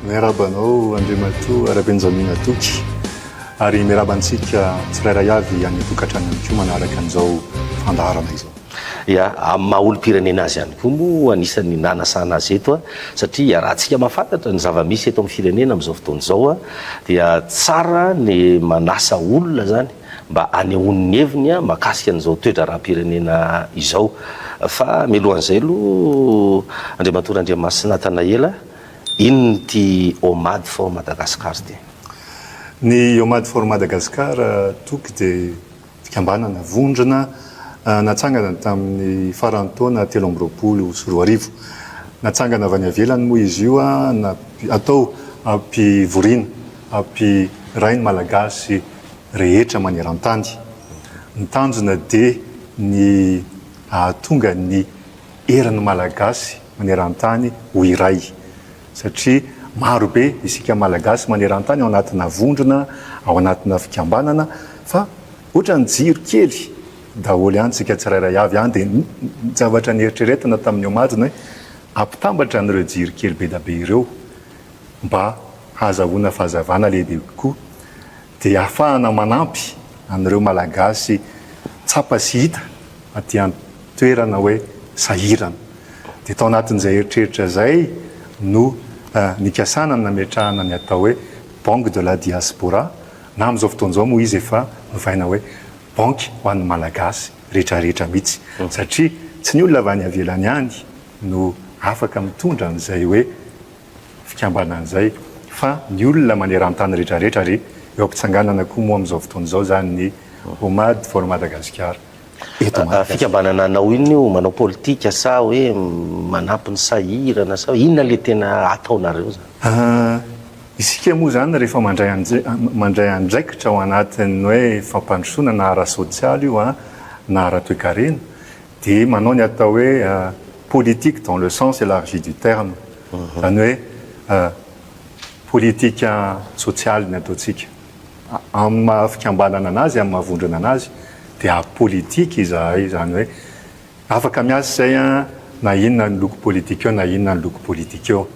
Miarahaba anao Andriamatoa Rabenjamina Toky ary miarahaba antsika tsirairay avy any an-tokantrano ihany koa manaraka an'izao fandaharana izao. Ya, amin'ny maha olom-pirenena azy ihany koa moa anisan'ny nanasana azy eto satria iarahantsika mahafantatra ny zava-misy eto amin'ny firenena amin'izao fotoana izao dia tsara ny manasa olona izany mba hanehoany ny heviny mahakasika an'izao toe-draharaham-pirenena izao. Fa mialohan'izay aloha Andriamatoa Randriamasina Nathanaela, inona ity OMAD for Madagascar ity? Ny OMAD for Madagascar toky dia fikambanana, vondrona natsangana tamin'ny faran'ny taona 2023. Natsangana avy any ivelany moa izy io, atao hampivoriana, hampiray ny Malagasy rehetra maneran-tany. Ny tanjona dia ny hahatonga ny herin'ny Malagasy maneran-tany ho iray. Satria maro be isika Malagasy maneran-tany ao anatina vondrona, ao anatina fikambanana fa ohatran'ny jiro kely daholo ihany isika tsirairay avy any. Dia ny zavatra nieritreretina tamin'ny Omad ny hoe hampitambatra an'ireo jiro kely be dia be ireo mba hahazahoana fahazavana lehibe kokoa. Dia ahafahana manampy an'ireo Malagasy tsapa sy hita aty an-toerana hoe sahirana. Dia tao anatin'izay eritreritra izay no nikasana ny nametrahana ny atao hoe Banque de la Diaspora, na amin'izao fotoana izao moa izy efa novaina hoe Banky ho an'ny Malagasy rehetrarehetra mihitsy. Satria tsy ny olona avy any ivelany ihany no afaka mitondra an'izay hoe fikambanana izay fa ny olona manerantany retraretra ary eo ampitsanganana koa moa amin'izao fotoana izao izany ny OMAD for Madagascar eto Madagasikara. Fikambanana anao inona io? Manao politika sa hoe manampy ny sahirana sa inona le tena ataonareo zany? Isika moa izany rehefa mandray mandray andraikitra ao anatin'ny hoe fampandrosoana na ara-sosialy io na ara-toekarena dia manao ny atao hoe politique dans le sens élargi du terme, izany hoe politika sosialy ny ataontsika. Amin'ny maha fikambanana anazy, amin'ny maha vondrona anazy dia apolitique izahay, izany hoe afaka miasa izay na inona ny loko politika eo na inona ny loko politika eo.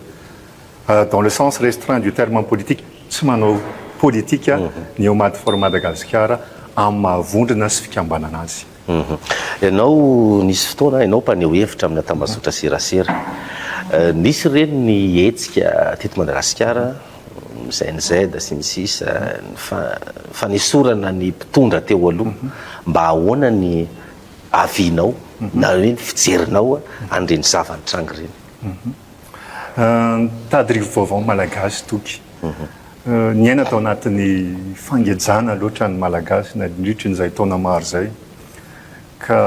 Dans le sens restreint du terme politique, tsy manao politika ny Omad for Madagascar amin'ny maha vondrona sy fikambanana azy. Ianao nisy fotoana ianao mpaneho hevitra amina tambazotra serasera. Nisy ireny ny hetsika teto Madagasikara, GNZ sy ny sisa, ny fanesorana ny mpitondra teo aloha. Mba ahoana ny avis-nao na hoe ny fijerinao an'ireny zava-nitranga ireny? Nitady rivo-baovao ny Malagasy toky. Niaina tao anatin'ny fangejana loatra ny Malagasy nandritry izay taona maro izay. Ka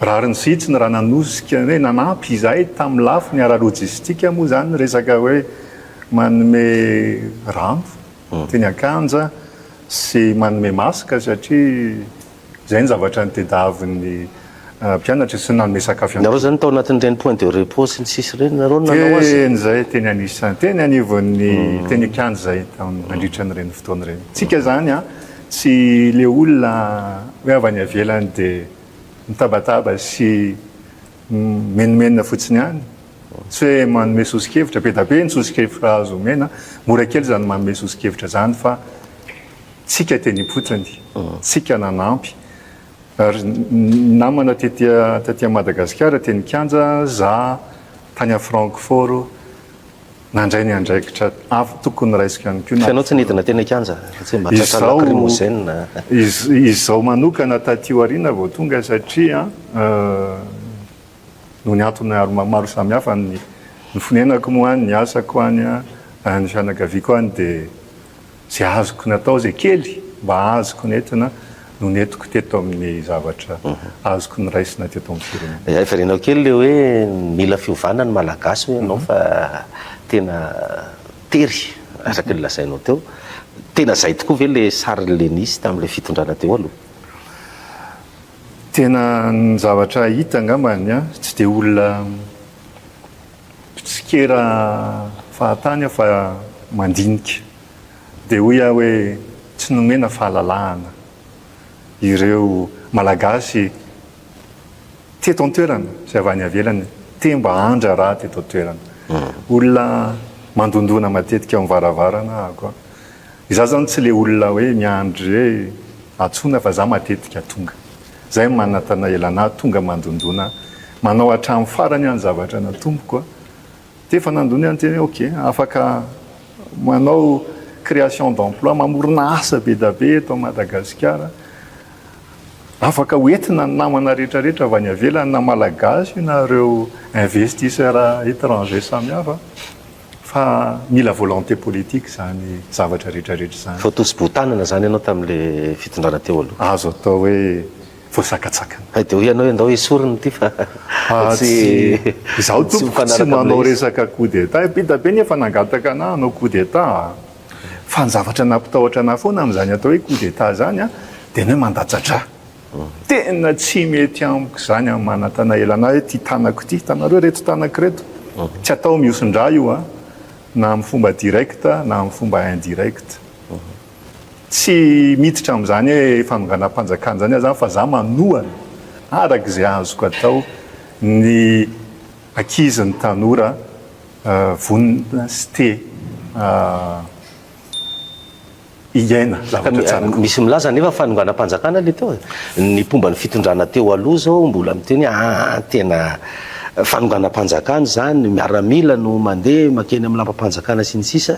rariny sy hitsiny raha nanosika hoe nanampy izahay tamin'ny lafiny ara-lojistika moa izany resaka hoe manome rano teny an-kanja sy manome masque satria Izay ny zavatra nitediavin'ny mpianatra sy nanome sakafo ihany koa. Nareo zany tao anatin'ireny point de repos sy ny sisa ireny nareo no nanao azy? Teny izay, teny anisan'ny, teny anivon'ny, teny an-kianja izay nandritra an'ireny fotoana ireny. Tsika izany an, tsy ilay olona hoe avy any ivelany dia mitabataba sy mimenomenona fotsiny ihany. Tsy hoe manome soso-kevitra, be dia be ny soso-kevitra azo omena, mora kely izany manome soso-kevitra izany fa Tsika teny ifotony, tsika nanampy ary ny namana tety taty Madagasikara teny kianja, za tany à Francfort nandray ny andraikitra avy tokony noraisiko ihany koa. Fa ianao tsy nidina teny an-kianja? Tsy mba tratra lacrymogène? Izao manokana taty aoriana vao tonga satria noho ny antony maro samihafa, ny fonenako moa any, ny asako any, ny fianakaviako any dia Izay azoko natao, izay kely mba azoko nentina no nentiko teto amin'ny zavatra azoko noraisina teto amin'ny firenena. Heverina kely ilay hoe mila fiovana ny Malagasy hoy ianao fa tena tery araka ny lazainao teo. Tena izay tokoa ve ilay sarin'ilay nisy tamin'ilay fitondrana teo aloha? Tena ny zavatra hita angambany tsy dia olona Mpitsikera fahatany aho fa mandinika. Dia hoy aho hoe tsy nomena fahalalahana ireo Malagasy teto an-toerana izay avy any ivelany te mba handraharaha teto an-toerana. Olona. Mandondona matetika eo amin'ny varavarana ahako an. Izaho izany tsy ilay olona hoe miandry hoe antsoina fa izaho matetika tonga. Izay no manatanaela anah, tonga mandondona, manao hatramin'ny farany aho ny zavatra natomboko an. Dia efa nandona aho niteny hoe ok, afaka manao création d'emploi, mamorona asa be da be eto Madagasikara. Afaka ho entina ny namana rehetra rehetra avy any ivelany na malagasy io na ireo investisseurs étrangers samihafa fa mila volonté politique izany zavatra rehetra rehetra izany. Voatosi-bohon-tanana izany ianao tamin'ilay fitondrana teo aloha? Azo atao hoe voasakatsakana. Hay dia hoy ianao hoe ndao esorina ity fa tsy Izaho tompoko tsy manao resaka coup d'état, be dia be ny efa nangataka anah hanao coup d'état a! Fa ny zavatra nampitahotra anah foana amin'izany atao hoe coup d'état izany an, dia ny hoe mandatsa-drà. Tena tsy mety amiko izany amin'ny maha-Natanaela anah hoe ity tanako ity, hitanareo ireto tanako ireto? Tsy atao mihoson-drà io an, na amin'ny fomba direct na amin'ny fomba indirect. Tsy miditra amin'izany hoe fanonganam-panjakana izany aho izany fa za manohana araka izay azoko atao ny ankizy, ny tanora vonona sy te hiaina zavatra tsara kokoa. Misy milaza anefa fa fanonganam-panjakana ilay teo e. Ny mpomba ny fitondrana teo aloha izao mbola miteny hoe aa tena fanonganam-panjakana izany, miaramila no mandeha mankeny amin'ny lapam-panjakana sy ny sisa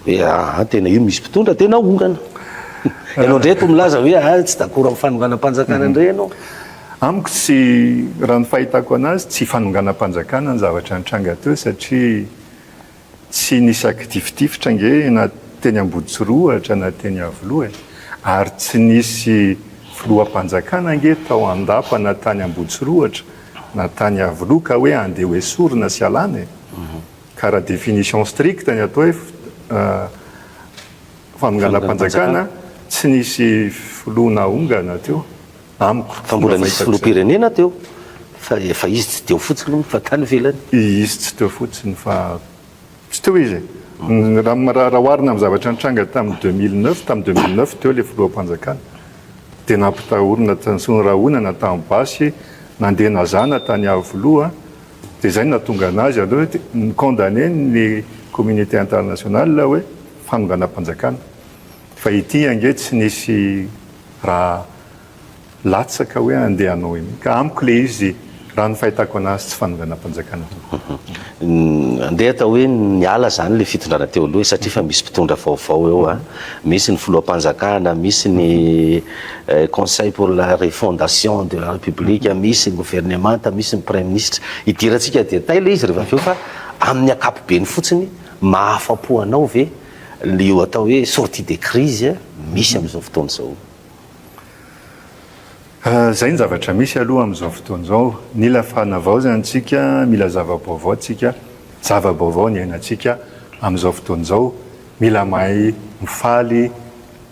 hoe aa tena io misy mpitondra tena ahongana. Ianao indray eto milaza hoe aa tsy d'accord amin'ny fanonganam-panjakana indray ianao. Amiko tsy, raha ny fahitako anazy, tsy fanonganam-panjakana ny zavatra nitranga teo satria tsy nisy akitifitifitra ange na teny Ambohitsirohatra na teny Iavoloha e! Ary tsy nisy filoham-panjakana ange tao Andapa na tany Ambohitsirohatra na tany Iavoloha ka hoe andeha ho esorina sy alana e! Ka raha définition stricte ny atao hoe fanonganam-panjakana, tsy nisy filoha nahongana teo. Amiko, Fa mbola nisy filoham-pirenena teo fa fa izy tsy teo fotsiny hono fa tany ivelany. Izy tsy teo fotsiny fa tsy teo izy e. Raha raha oharina amin'ny zavatra nitranga tamin'ny 2009, tamin'ny 2009 teo ilay filoham-panjakana dia nampitahorina norahonana tamin'ny basy nandeha nazana tany Iavoloha dia izay no nahatonga an'azy aloha hoe ni-condamner ny communauté internationale hoe fanonganam-panjakana. Fa ity ange tsy nisy raha latsaka hoe andeha hanao iny. Ka amiko le izy raha ny fahitako anazy tsy fanonganam-panjakana tompoko. Andeha atao hoe niala zany le fitondrana teo aloha e satria efa misy mpitondra vaovao eo a, misy ny filoham-panjakana, misy ny conseil pour la refondation de la république, misy ny governemanta, misy ny praiminisitra. Hidirantsika détail le izy rehefa avy eo fa amin'ny ankapobeny fotsiny mahafa-po anao ve Io atao hoe sortie de crise misy amin'izao fotoana izao. Izay ny zavatra misy aloha amin'izao fotoana izao. Mila fanavaozana isika, mila zava-baovao isika, zava-baovao ny iainantsika amin'izao fotoana izao. Mila mahay mifaly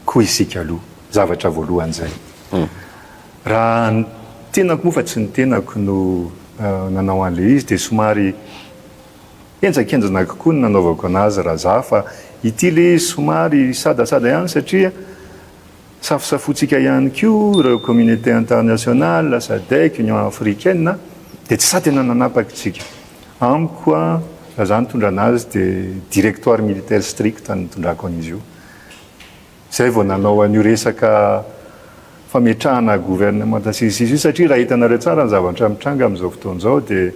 koa isika aloha. Zavatra voalohany izay. Raha ny tenako moa fa tsy ny tenako no nanao an'ilay izy dia somary Henjankenjana kokoa ny nanaovako anazy raha za fa ity le izy somary sadasada ihany satria safosafotsika ihany koa ireo communauté internationale, sadec, union africaine dia tsy sahy tena nanapaka isika. Amiko raha za nitondra anazy dia directoire militaire strict no nitondrako an'izy io. Zay vao nanao an'io resaka fametrahana gouvernemanta sy ny sisa io satria raha hitanareo tsara ny zavatra mitranga amin'izao fotoana izao dia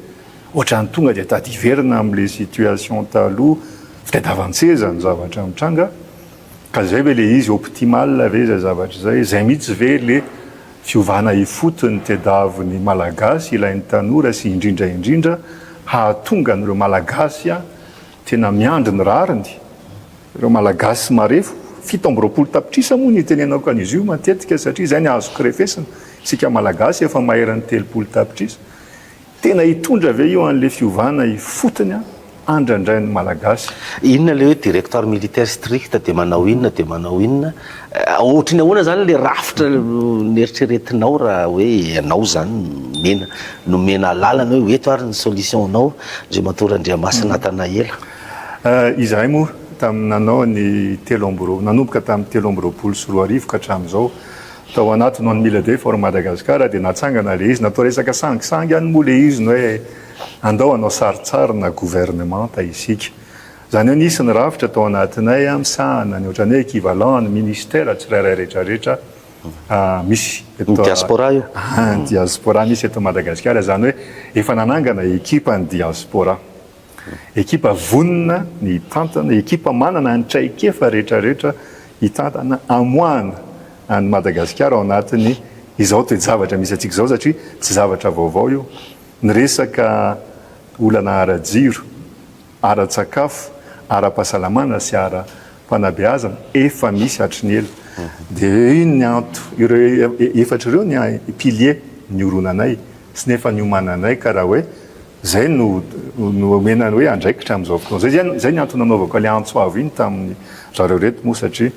ohatran'ny tonga dia tady hiverina amin'ilay situation taloha fitadiavan-tseza ny zavatra mitranga ka zay ve le izy optimal ve izay zavatra izay, izay mihitsy ve le fiovana ifotony tediavin'ny Malagasy ilain'ny tanora sy indrindra indrindra hahatonga an'ireo Malagasy tena miandry ny rariny Ireo Malagasy marefo, 27 tapitrisa moa no itenenako an'izy io matetika satria izay ny azoko refesina, isika Malagasy efa maherin'ny 30 tapitrisa. Tena hitondra ve io an'ilay fiovana ifotony andrandrain'ny Malagasy? Inona ilay hoe directoire militaire strict dia manao inona dia manao inona? Ohatry ny ahoana izany ilay rafitra neritreretinao raha hoe ianao izany nomena nomena alalana hoe eto ary ny solution-nao Andriamatoa Randriamasina Nathanaela? Izahay moa tamin'ny nanao ny telo amby roa, nanomboka tamin'ny 2023 ka hatramin'izao, tao anaty Non Mille Day for Madagascar dia natsangana ilay izy, natao resaka sangisangy ihany moa ilay izy ny hoe andao hanao sarintsarina governemanta isika. Izany hoe nisy ny rafitra tao anatinay misahana ny ohatran'ny hoe equivalent ny ministère tsirairay rehetrarehetra misy eto. Ny diaspora io? Ny diaspora misy eto Madagasikara. Izany hoe efa nanangana ekipa ny diaspora. Ekipa vonona ny hitantana, ekipa manana ny traikefa rehetrarehetra hitantana hamoahana an'i Madagasikara ao anatin'ny izao toe-javatra misy antsika izao satria tsy zavatra vaovao io. Ny resaka olana ara-jiro, ara-tsakafo, ara-pahasalamana sy ara-panabeazana efa misy hatry ny ela. Dia iny ny anto, ireo efatra ireo ny piliers nioronanay sy ny efa niomananay ka raha hoe izay no nomena hoe andraikitra amin'izao fotoana izao. Izay ny antony nanaovako ilay antso avo iny tamin'ny zareo ireto moa satria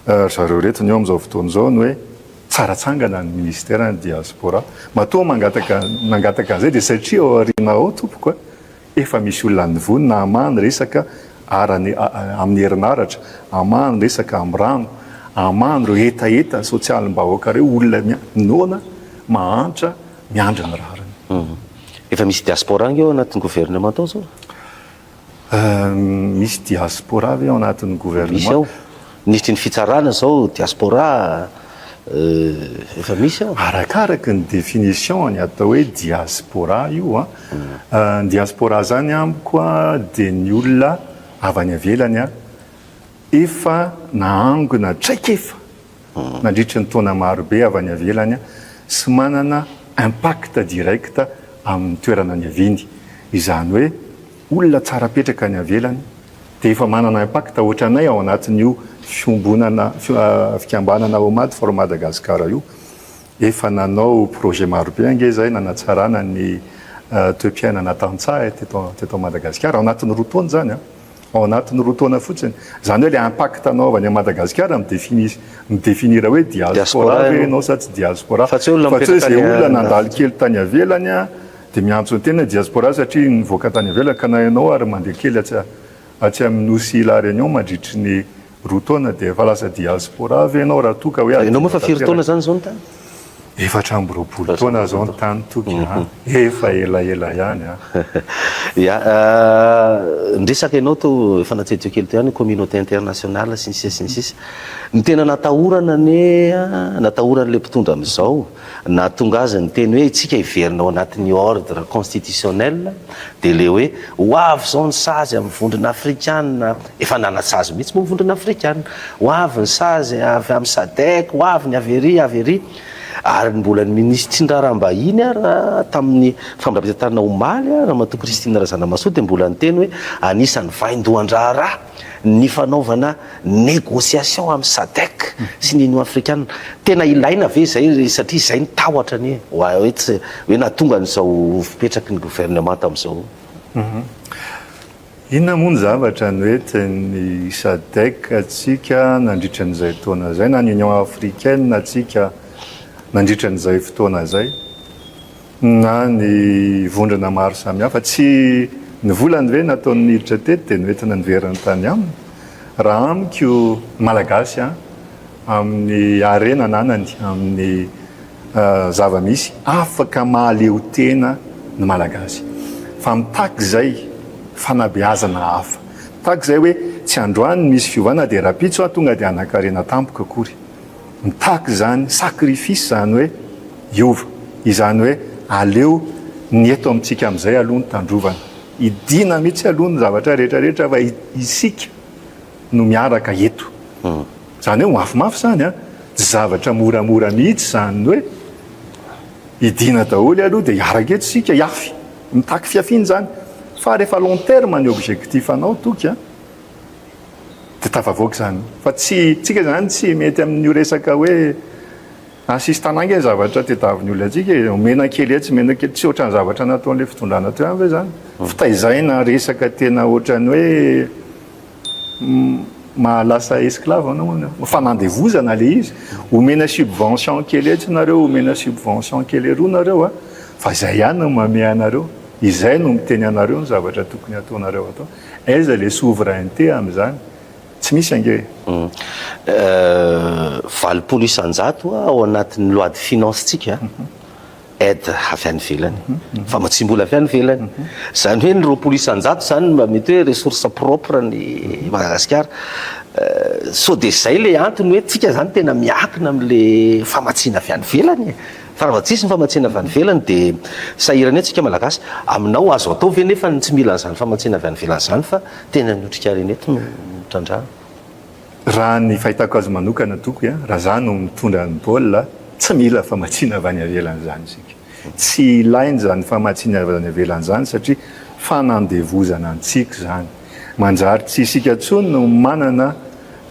ry zareo ireto ny eo amin'izao fotoana izao ny hoe tsara tsangana ny ministera ny diaspora. Matoa mangataka nangataka an'izay dia satria ao aoriana ao tompoko a, efa misy olona nivonona hamaha ny resaka ara ny amin'ny herinaratra, hamaha ny resaka amin'ny rano, hamaha ireo hetaheta sosialim-bahoaka ireo olona noana, mahantra, miandry ny rariny. Efa misy diaspora ange ao anatin'ny gouvernement ao zao? Misy diaspora ve ao anatin'ny gouvernement? Misy ao. Minisitry ny fitsarana zao diaspora efa misy ao. Arakaraky ny définition ny atao hoe diaspora io an. Ny diaspora zany amiko dia ny olona avy any ivelany efa nahangona traikefa nandritry ny taona marobe avy any ivelany sy manana impact direct amin'ny toerana niaviany. Izany hoe olona tsara petraka any ivelany dia efa manana impact ohatranay ao anatin'io fiombonana fikambanana Omad for Madagascar io. Efa nanao projet marobe ange izahay nanatsarana ny toe-piainana tantsaha teto teto Madagasikara ao anatin'ny roa taona izany an. Ao anatin'ny roa taona fotsiny. Izany hoe ilay impact anaovany an'i Madagasikara mi-définir mi-définir hoe diaspora ve ianao sa tsy diaspora. Fa tsy hoe olona Fa tsy hoe mipetraka izay any olona nandalo kely tany ivelany an, dia miantso ny tena diaspora satria nivoaka tany ivelany ka na ianao ary mandeha kely atsy atsy amin'ny nosy La Réunion mandritry ny roa taona dia efa lasa diaspora ve ianao raha toa ka hoe Ianao moa adino efa firy taona tanteraka. izany izao no tany? 24 taona izao ny tany Toky a! Efa elaela ihany a! Ya, niresaka ianao teo, efa natsidiko kely teo ihany, communauté internationale sy ny sisa sy ny sisa. Ny tena natahorana anie, natahoran'ilay mpitondra amin'izao, nahatonga azy niteny hoe isika hiverina ao anatin'ny ordre constitutionnel, dia ilay hoe ho avy izao ny sazy amin'ny vondrona afrikana, efa nanasazy mihitsy moa ny vondrona afrikana, ho avy ny sazy avy amin'ny Sadec, ho avy ny avy ery, avy ery. Ary mbola ny minisitry ny raharaham-bahiny ary tamin'ny famindram-pitantanana omaly, Ramatoa Christine Razanamahasoa dia mbola niteny hoe anisan'ny vaindohan-draharaha ny fanaovana négociation amin'ny Sadec sy ny Union africaine. Tena ilaina ve izay satria izay ny tahotra anie hoe tsy hoe nahatonga an'izao fipetraky ny governemanta amin'izao. Inona moa ny zavatra noentin'ny Sadec antsika nandritra an'izay taona izay na ny Union Africaine antsika nandritra an'izay fotoana izay na ny vondrona maro samihafa? Tsy ny volany ve nataony niditra teto dia noentina niverina tany aminy? Raha amiko Malagasy an, amin'ny harena ananany, amin'ny zava-misy, afaka mahaleotena ny Malagasy. Fa mitaky izay fanabeazana hafa. Mitaky izay hoe tsy androany misy fiovana dia rahampitso aho tonga dia hanan-karena tampoka akory. Mitaky izany sacrifice izany hoe hiova. Izany hoe aleo ny eto amintsika amin'izay aloha no tandrovana. Hidiana mihitsy aloha ny zavatra rehetra rehetra fa isika no miaraka eto. Izany hoe mafimafy izany an! Tsy zavatra moramora mihitsy izany hoe hidiana daholo aloha dia hiaraka eto isika hiafy. Mitaky fiafiana izany. Fa rehefa long terme ny objectif anao Toky an, dia tafavoaka izany. Fa tsy, tsika izany tsy mety amin'io resaka hoe assistana ange ny zavatra tediavin'ny olona antsika e. Omena kely etsy, omena kely, tsy ohatran'ny zavatra nataon'ilay fitondrana teo ihany ve izany? Fitaizaina resaka tena ohatran'ny hoe Mahalasa esclave anao an, fanandevozana le izy, omena subvention kely etsy nareo, omena subvention kely eroa nareo an, fa izay ihany no mamehy anareo, izay no miteny anareo ny zavatra tokony ataonareo atao, aiza le souveraineté amin'izany, tsy misy ange e. 80% ao anatin'ny loi de finance tsika. Aide avy any ivelany, famatsiam-bola avy any ivelany. Izany hoe ny 20% izany mba mety hoe ressource propre ny Madagasikara. Sao dia izay ilay antony hoe tsika izany tena miankina amin'ilay famatsiana avy any ivelany e. Fa raha vao tsisy ny famatsiana avy any ivelany dia sahirana eo tsika Malagasy. Aminao azo atao ve nefa ny tsy mila an'izany famatsiana avy any ivelany izany fa tena ny otrikarena eto no trandrahana? Raha ny fahitako azy manokana tokoa, raha za no mitondra ny baolina, tsy mila famatsiana avy any ivelany izany isika. Tsy ilaina izany famatsiana avy any ivelany izany satria fanandevozana antsika izany. Manjary tsy isika intsony no manana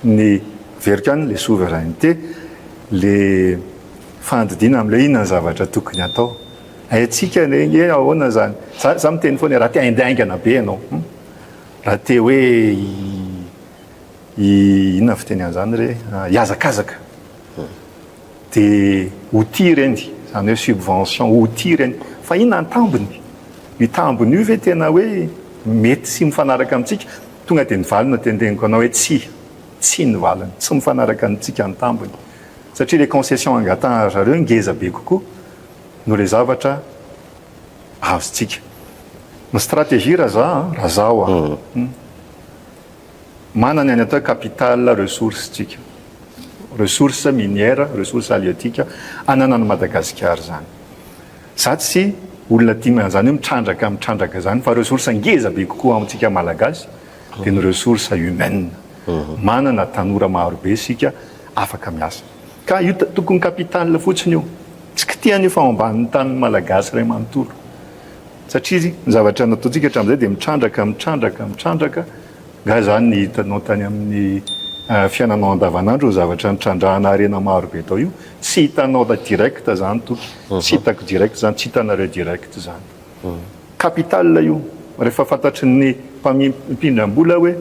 ny, averiko ihany, le souveraineté, le fandidiana amin'ilay inona ny zavatra tokony hatao. Haintsika anie ahoana izany. Za, za miteny foana hoe raha te haingahaingana be ianao, raha te hoe I inona fiteny an'izany re? Hihazakazaka. Dia outil ireny, izany hoe subvention, outil ireny. Fa inona ny tambiny? Io tambiny io ve tena hoe mety sy mifanaraka amintsika? Tonga dia ny valiny no teneniko anao hoe tsia. Tsia ny valiny. Tsy mifanaraka amintsika ny tambiny. Satria ilay concession angatahan-dry zareo ngeza be kokoa noho ilay zavatra azontsika. Ny stratégie raha za an, raha zaho an. Manana ny atao hoe capital ressource tsika. Ressource minière, ressource halieutique ananan'i Madagasikara izany. Za tsy olona tia an'izany hoe mitrandraka mitrandraka izany fa ressource ngeza be kokoa amintsika Malagasy dia ny ressource humaine. Manana tanora maro be isika afaka miasa. Ka io tokony capital fotsiny io. Tsy kitihana io fa ao ambanin'ny tanin'ny Malagasy iray manontolo. Satria ny zavatra nataontsika hatramin'izay dia mitrandraka, mitrandraka, mitrandraka, nga izany ny hitanao tany amin'ny fiainanao andavanandro ny zavatra nitrandrahana harena maro be tao io, tsy hitanao direct izany Toky, tsy hitako direct izany, tsy hitanareo direct izany. Capital io, rehefa fantatry ny mpindram-bola hoe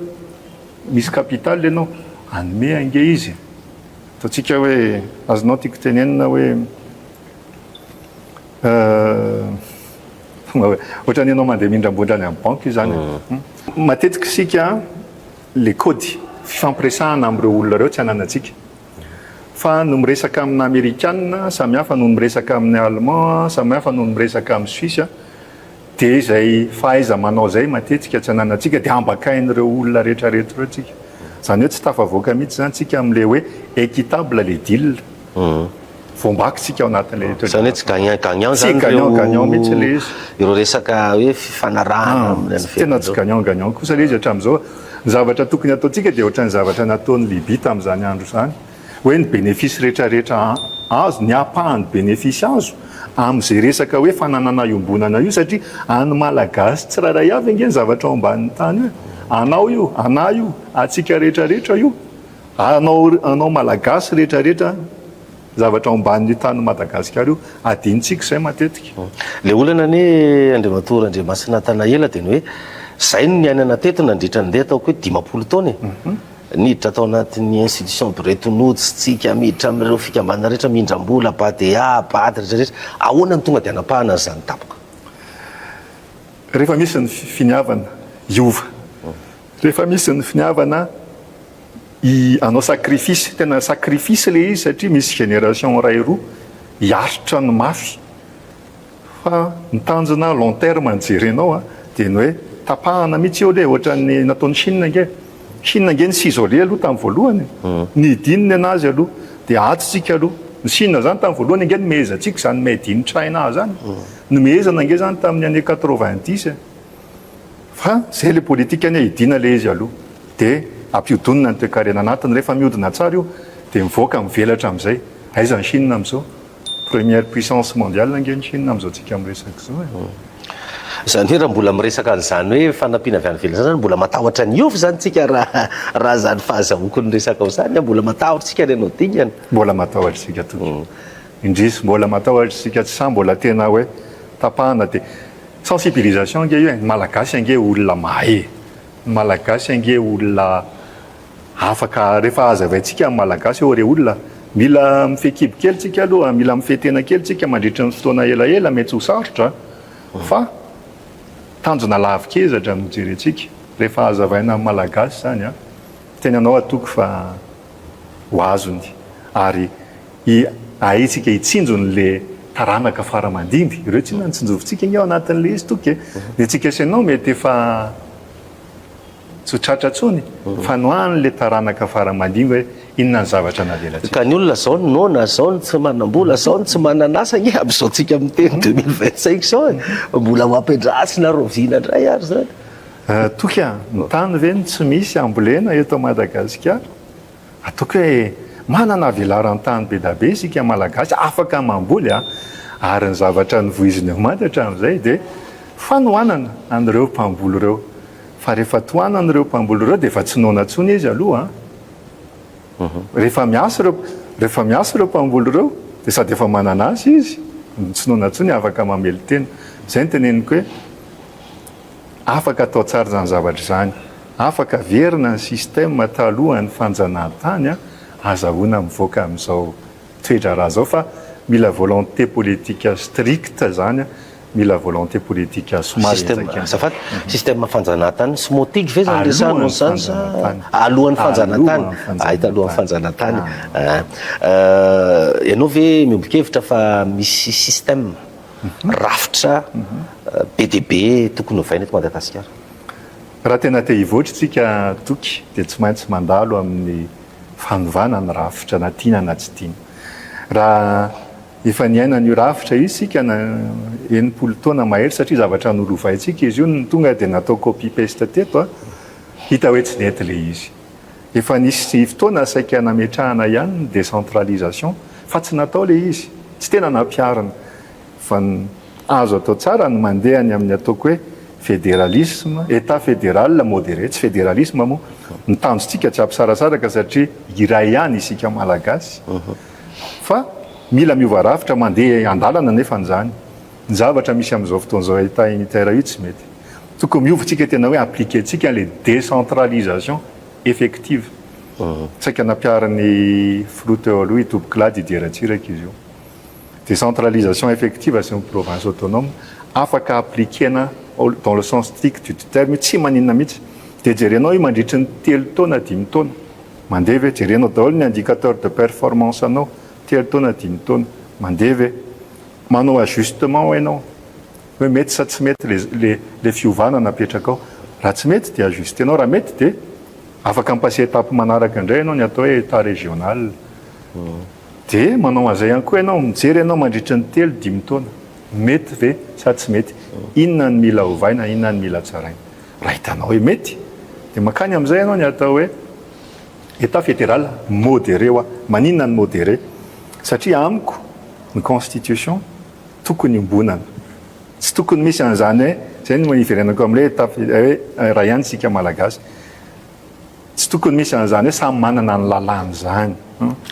misy capital ianao, hanome ange izy e. Ataontsika hoe, azonao tiako tenenina hoe, Ohatran'ny ianao mandeha mindram-bola any amin'ny banky izany e. Matetika isika le kaody fifampiresahana amin'ireo olona ireo tsy ananantsika. Fa ny miresaka amina amerikana samy hafa noho ny miresaka amin'ny allemand, samy hafa noho ny miresaka amin'ny suisse. Dia izay fahaiza-manao izay matetika tsy ananantsika dia ambakain'ireo olona rehetra rehetra ireo tsika. Izany hoe tsy tafavoaka mihitsy izany tsika amin'ilay hoe équitable le deal. Voambaky tsika ao anatin'ilay toe-draharaha. Izany hoe tsy gagnant gagnant izany ireo. Tsy gagnant gagnant mihitsy ilay izy. Ireo resaka hoe fifanarahana amin'ny any ivelany. Tena tsy gagnant gagnant kosa ilay izy hatramin'izao. Ny zavatra tokony hataontsika dia ohatran'ny zavatra nataon'i Libye tamin'izany andro izany. Hoe ny bénéfice rehetra rehetra azo, ny ampahan'ny bénéfice azo amin'izay resaka hoe fananana iombonana io satria an'ny Malagasy tsirairay avy ange ny zavatra ao ambanin'ny tany io e. Anao io, anah io, antsika rehetra rehetra io. Anao anao Malagasy rehetra rehetra zavatra ao ambanin'io tanin'i Madagasikara io, adinontsika izay matetika. Le olana anie Andriamatoa Randriamasina Nathanaela dia ny hoe zay no niainana teto nandritra ny ndeha ataoko hoe 50 taona e. Niditra tao anatin'ny institution Bretton Woods tsika, miditra amin'ireo fikambanana rehetra mindram-bola, BADEA, BAD rehetra rehetra. Ahoana no tonga dia hanapahana an'izany tampoka? Rehefa misy ny finiavana hiova. Rehefa misy ny finiavana hanao sacrifice, tena sacrifice ilay izy satria misy génération iray roa hiaritra ny mafy fa ny tanjona long terme no jerenao a, dia ny hoe tapahana mihitsy eo ilay ohatran'ny nataon'i Chine ange. Chine ange ni-s'isoler aloha tamin'ny voalohany e, nidiny ny an'azy aloha, dia ato tsika aloha. Ny Chine izany tamin'ny voalohany ange nomehezantsika izany made in China izany, nomehezana ange izany tamin'ny année 90 e. Fa zay le politique anie hidiana le izy aloha de ampiodonina ny toekarena anatiny rehefa miodina tsara io de mivoaka mivelatra amizay. Aiza ny Chine amizao? Première puissance mondiale ange ny Chine amizao tsika miresaka izao e. Izany hoe raha mbola miresaka an'izany hoe fanampiana avy any ivelany izany zany mbola matahotra ny hiova izany tsika raha raha izany fahazahoako ny resakao izany an, mbola matahotra tsika ny hanao dingana. Mbola matahotra isika toky. Indrisy mbola matahotra isika tsy sahy mbola tena hoe tapahana de Sensibilisation ange io e, ny Malagasy ange olona mahay e, ny Malagasy ange olona afaka, rehefa hazavaintsika ny Malagasy hoe re olona, mila mifehy kibo kely tsika aloha, mila mifehy tena kely tsika mandritry ny fotoana elaela, mety ho sarotra fa tanjona lavikezatra no jerentsika, rehefa hazavaina amin'ny Malagasy izany an, tena anao atoky fa ho azony ary haintsika hitsinjo ny le. taranaka fara aman-dimby, ireo tsinona no tsinjovintsika ange ao anatin'ilay izy Toky e. Ny antsika sy ianao mety efa tsy ho tratra intsony fa ny ho an'ilay taranaka fara aman-dimby hoe inona ny zavatra navelantsika. Ka ny olona zao no noana, zao no tsy manam-bola, zao no tsy manana asa ange amin'izao tsika miteny 2025 izao e. Mbola ho ampiandrasina rahoviana indray ary izany? Toky a, ny tany ve no tsy misy ambolena eto Madagasikara? Ataoko hoe manana velaran-tany be da be isika Malagasy afaka mamboly a! Ary ny zavatra novoiziny ao Mada hatramin'izay dia fanohanana an'ireo mpamboly ireo. Fa rehefa tohanana ireo mpamboly ireo dia efa tsy noana intsony izy aloha a! Rehefa miasa ireo rehefa miasa ireo mpamboly ireo dia sady efa manana asa izy no tsy noana intsony afaka mamelon-tena. Izay no teneniko hoe Afaka atao tsara izany zavatra izany. Afaka averina ny système talohan'ny fanjanahantany azahoana mivoaka amin'izao toe-draharaha izao fa mila volonté politique stricte izany, mila volonté politique somary Système, henjakenjaka. azafady, système fanjanahantany sy motique ve izany resahanao Alohan'ny izany sa fanjanahantany. alohan'ny fanjanahantany? Alohan'ny Ay, talohan'ny fanjanahantany. fanjanahantany. Ah. Euh, ianao ve miombon-kevitra fa misy système Rafitra be dia be tokony hovaina eto Madagasikara. Raha tena te hivoatra isika Toky dia tsy maintsy mandalo amin'ny fanovana ny rafitra na tiana na tsy tiana. Raha efa niaina an'io rafitra io isika na 60 taona mahery satria zavatra nolovaintsika izy io no tonga dia natao copy paste teto, hita hoe tsy nety ilay izy. Efa nisy fotoana saika nametrahana ihany ny décentralisation fa tsy natao ilay izy, tsy tena nampiharina. Fa ny azo atao tsara ny mandeha any amin'ny ataoko hoe fédéralisme, Etat fédéral modéré, tsy fédéralisme moa, ny tanjontsika tsy hampisarasaraka satria iray ihany isika Malagasy fa mila miova rafitra mandeha andalana anefa an'izany. Ny zavatra misy amin'izao fotoana izao Etat unitaire io tsy mety. Tokony miova tsika tena hoe appliquer-tsika ilay décentralisation effective. Saika nampiharin'ny filoha teo aloha i Tompokolahy Didier Ratsiraka izy io. Décentralisation effective sy ny province autonome afaka appliquer-na dans le sens strict du terme io tsy maninona mihitsy. Dia jerenao io mandritry ny telo taona dimy taona. Mandeha ve? Jerenao daholo ny indicateur de performance anao telo taona dimy taona. Mandeha ve? Manao ajustement ianao. Hoe mety sa tsy mety le le le fiovana napetrakao. Raha tsy mety dia ajuster-nao, raha mety dia afaka mi-passer étape manaraka indray ianao ny atao hoe état régional. Dia manao an'izay ihany koa ianao, mijery ianao mandritra ny telo, dimy taona, mety ve sa tsy mety, inona no mila ovaina, inona no mila tsaraina. Raha hitanao hoe mety dia mankany amin'izay ianao ny atao hoe état fédéral modéré hoa. Maninona no modéré? Satria amiko ny constitution tokony iombonana. Tsy tokony misy an'izany hoe, izay no iverenako amin'ilay étape hoe iray ihany isika Malagasy. Tsy tokony misy an'izany hoe samy manana ny lalàny izany.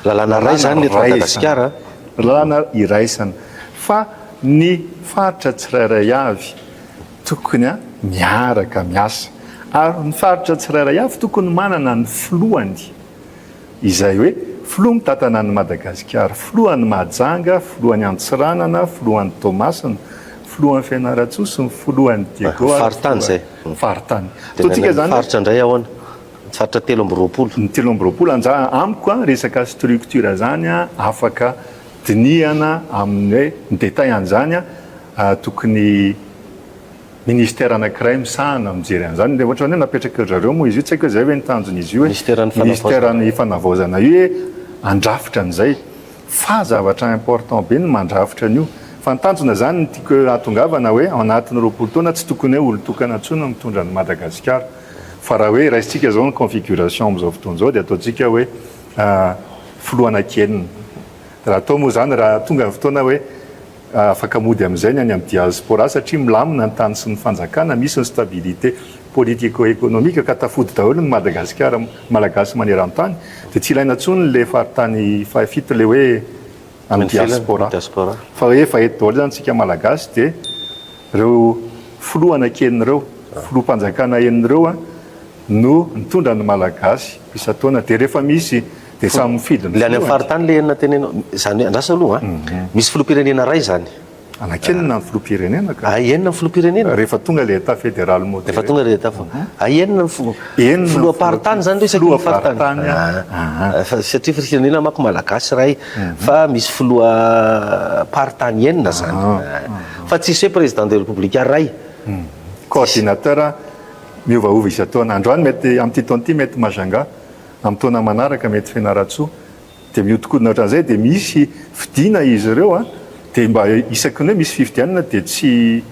Lalàna iray izany eto Madagasikara. Lalàna iraisana. Fa ny faritra tsirairay avy tokony miaraka miasa. Ary ny faritra tsirairay avy tokony manana ny filohany. Izay hoe filoha mitantana an'i Madagasikara, filohan'i Mahajanga, filohan'i Antsiranana, filohan'i Toamasina, filohan'i Fianarantsoa sy ny filohan'i Diego ary Faritany izay. Faritany. Dia Ataontsika ny izany hoe. Faritra indray ahoana? Ny faritra 23. Ny 23 anja amiko an, resaka structure izany an, afaka dinihana amin'ny hoe ny détail an'izany an, tokony. Ministère anankiray misahana mijery an'izany, dia ohatran'ny hoe napetraky ry zareo moa izy io, tsy haiko hoe izay ve ny tanjon'izy io hoe Ministeran'ny fanavaozana. Ministeran'ny fanavaozana io hoe handrafitra an'izay, fa zavatra important be ny mandrafitra an'io, fa ny tanjona izany ny tiako hahatongavana hoe ao anatin'ny 20 taona tsy tokony hoe olon-tokana intsony no mitondra an'i Madagasikara, fa raha hoe raisintsika izao ny configuration amin'izao fotoana izao dia ataontsika hoe filoha anankienina, raha atao moa izany raha tonga ny fotoana hoe Afaka mody amin'izay ny any amin'ny diaspora satria milamina ny tany sy ny fanjakana, misy ny stabilité politico-économique ka tafody daholo ny Madagasikara, Malagasy maneran-tany, dia tsy ilaina intsony ilay faritany fahafito ilay hoe any diaspora. Fa hoe efa eto daholo izany isika Malagasy dia ireo filoha anankienina ireo, filoham-panjakana enina ireo no nitondra ny Malagasy isan-taona dia rehefa misy dia samy mifidy ny Ilay any amin'ny filohany. faritany ilay enina tenenao, izany hoe andraso aloha an, misy filoham-pirenena iray izany. Anankenina ny filoham-pirenena ka. Ah, enina ny filoham-pirenena? Rehefa tonga ilay état fédéral modéré. Rehefa tonga ilay état Ah, enina ny filoha. Enina ny Filoham-paritany izany ireo isaky ny faritany. Filoham-paritany, ah. Fa satria firenena manko malagasy iray fa misy filoham-paritany enina izany. Fa tsisy hoe président de république iray. Coordinateur miovaova isan-taona. Androany mety amin'ity taona ity mety Majunga, amin'ny taona manaraka mety Fianarantsoa. Dia mihodinkodina ohatran'izay dia misy fidiana izy ireo an, dia mba isaky ny hoe misy fifidianana dia tsy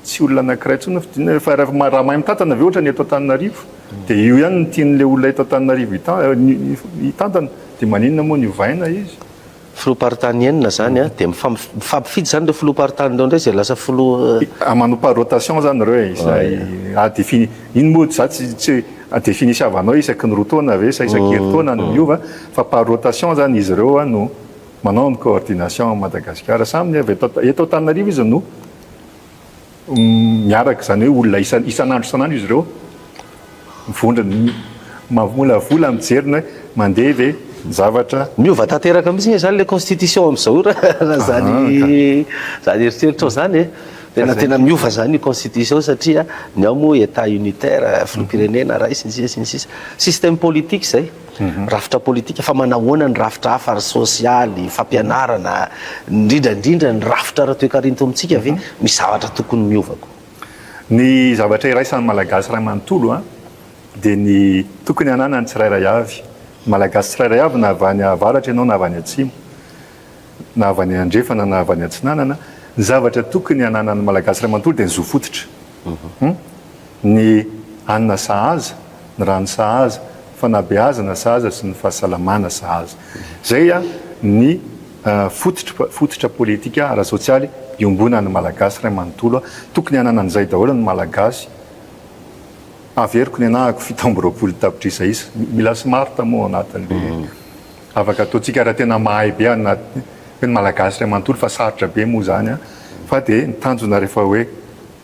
tsy olona anankiray intsony no fidiana fa raha raha mahay mitantana ve ohatra ny eto Antananarivo dia io ihany no tian'ilay olona eto Antananarivo hitantana dia maninona moa ny ovaina izy? Filoham-paritany enina izany an, dia mifampifidy izany ireo filoham-paritany ireo indray izay lasa filoha. Manao par rotation izany ireo e, izay a-défini, iny moa za tsy tsy Definisiavanao isaky ny roa taona ve sa isaky herintaona no miova fa par rotation zany izy ireo no manao ny coordination à Madagasikara. Samy avy eto eto Antananarivo izy no miaraka izany hoe olona isan isan'andro isan'andro izy ireo mivondrona mamolavola mijery ny hoe mandeha ve ny zavatra. Miova tanteraka mihitsy nge zany le constitution amizao io raha zany zany eritreritrao zany e. Tena tena miova zany io constitution satria ny ao moa Etat unitaire, filoham-pirenena ray sy ny sisa sy ny sisa. Système politique zay, rafitra politika fa manahoana ny rafitra hafa ary sosialy, fampianarana, indrindra indrindra ny rafitra ara-toekarena eto amintsika ve misy zavatra tokony miova koa. Ny zavatra iraisan'ny Malagasy iray manontolo an, dia ny tokony hananan'ny tsirairay avy, ny Malagasy tsirairay avy na avy any avaratra ianao na avy any atsimo, na avy any andrefana na avy any atsinanana, ny zavatra tokony hananan'ny Malagasy iray manontolo dia ny zo fototra. Ny hanina sahaza, ny rano sahaza, ny fanabeazana sahaza sy ny fahasalamana sahaza. Izay ny fototra fototra politika ara-sosialy iombonan'ny Malagasy iray manontolo. Tokony hanana an'izay daholo ny Malagasy. Averiko ny anahako 27 tapitrisa isa. Mila smart moa ao anatin'ilay Afaka ataontsika raha tena mahay be anaty hoe ny malagasy iray manontolo fa sarotra be moa izany an, fa dia ny tanjona rehefa hoe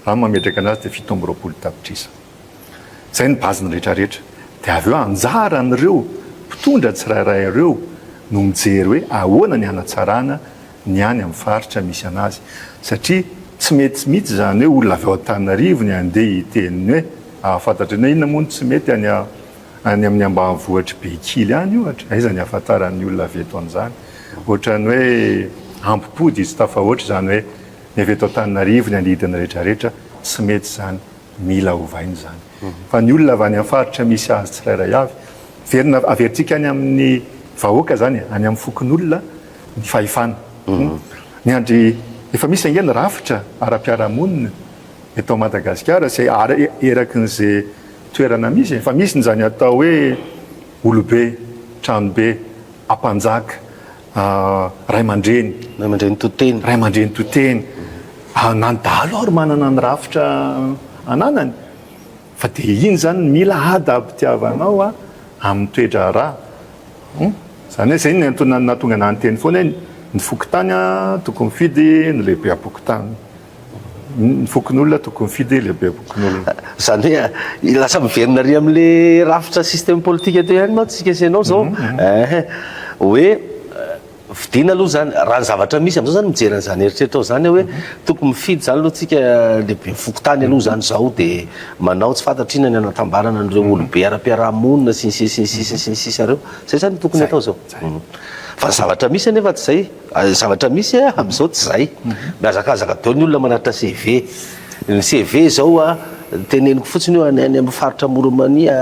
raha mametraka anazy dia 27 tapitrisa. Izay ny base ny rehetra rehetra. Dia avy eo anjaran'ireo mpitondra tsirairay ireo no mijery hoe ahoana ny hanatsarana ny any amin'ny faritra misy anazy. Satria tsy mety mihitsy izany hoe olona avy ao Antananarivo ny handeha hiteny hoe ahafantatra ny hoe inona moa no tsy mety any Any amin'ny ambanivohitr'i Bekily any ohatra, aiza ny ahafantaran'ny olona avy eto an'izany? Ohatran'ny hoe ampipody izy tafahoatra izany hoe ny avy eto Antananarivo, ny anidina rehetrarehetra, tsy mety izany, mila ovaina izany. Fa ny olona avy any amin'ny faritra misy azy tsirairay avy, verina, averintsika any amin'ny vahoaka izany e, any amin'ny fokonolona ny fahefana. Ny andry, efa misy ange ny rafitra ara-piarahamonina eto Madagasikara izay erakin'izay toerana misy e, fa misy ny zany atao hoe olobe, tranobe, ampanjaka, ray aman-dreny. Ray aman-dreny to teny. Ray aman-dreny to teny. Na ny dahalo ary manana ny rafitra ananany. Fa dia iny zany no mila adaptiavanao amin'ny toe-draharaha. Zany hoe zay ny antony nahatonga anah niteny foana hoe ny fokontany tokony mifidy ny lehibeam-pokontany. Ny fokonolona tokony mifidy lehibem-pokonolona. Izany hoe lasa miverina ary amin'ilay rafitra système politique teo ihany mantsy isika sy ianao izao. Ehe. Hoe fidiana aloha izany, raha ny zavatra misy amin'izao izany mijery an'izany eritreritrao izany aho hoe tokony mifidy izany aloha tsika lehiben'ny fokontany aloha izany izao dia manao tsy fantatro inona ny anatambarana an'ireo olobe ara-piarahamonina sy ny sisa sy ny sisa sy ny sisa ireo. Izay izany no tokony atao izao. Fa ny zavatra misy anefa tsy izay. Ny zavatra misy amin'izao tsy izay. Mihazakazaka daholo ny olona manatitra CV. Ny CV izao a, teneniko fotsiny io, any amin'ny faritra Amoron'i Mania,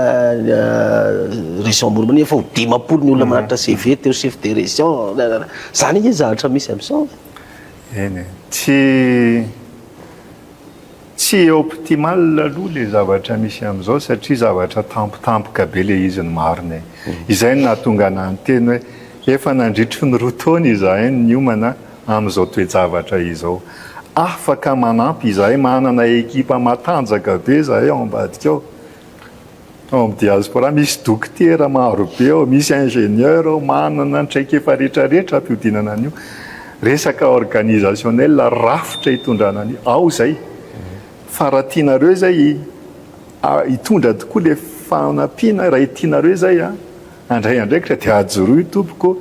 région Amoron'i Mania efa ho 50 ny olona manatitra CV teo chef de région. Izany ange ny zavatra misy amin'izao e. Eny e. Tsy Tsy optimal aloha le zavatra misy amizao satria zavatra tampotampoka be le izy ny marina e. Izay no nahatonga anah niteny hoe efa nandritry ny roa taona izahay no niomana amizao toe-javatra izao. Afaka manampy izahay, manana ekipa matanjaka be izahay ao ambadika ao. Ao amin'ny diaspora misy dokotera maro be ao, misy ingénieur ao, manana ny traikefa rehetrarehetra hampiodinana an'io. Resaka organisationnel, rafitra hitondrana an'io, ao izay. Fa raha tianareo izay hitondra tokoa ilay fanampiana, raha tianareo izay handray andraikitra dia ajoroy tompoko